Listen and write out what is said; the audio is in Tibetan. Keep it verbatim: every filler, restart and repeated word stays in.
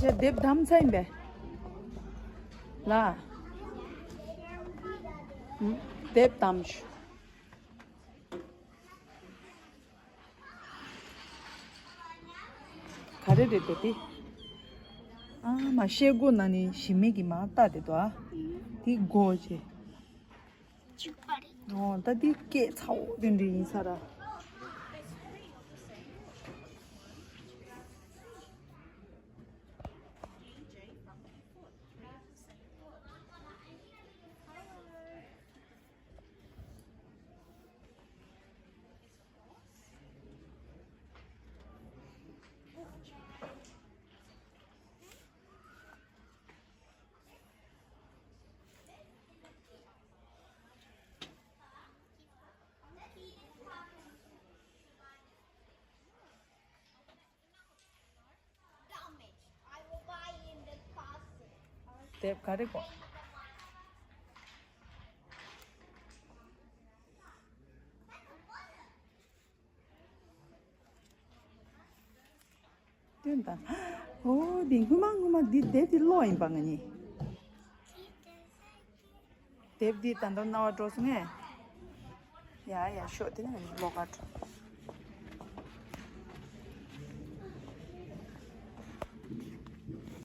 ཡ་དེབ་བདམས་ཚར་ཡིན་པས། ལ། ཨུམ། དེབ་བདམས་ཤོག་ག་རེ་རེད་འདུག་དེ། ཨ་མ་ཤེལ་སྒོ་ནང་ནས་ཞི་མི་གི་མ་ལྟ་དེ་འདུག་ཨ། དེ་སྒོ་ཅེ། གཅིག་པ་རེད། ཨོ་ད་དེ་སྐད་ཚ་བོ་དེ་འདྲ་ཡིན་ས་ར། དེབ་ག་རེ་གོ། སྟོན་དང་། ཨོ་འདི་སྔོན་མ་སྔོན་མ་འདི་དེབ་འདི་ཀློག་ཡིན་པ་ང་གཉིས། དེབ་འདི་ད་ལྟ་རྣ་བ་འགྲོ་སོང་ངས། ཡ་ཡ་ཤོག་དེ་ནས་ཀློག་ག་འགྲོ།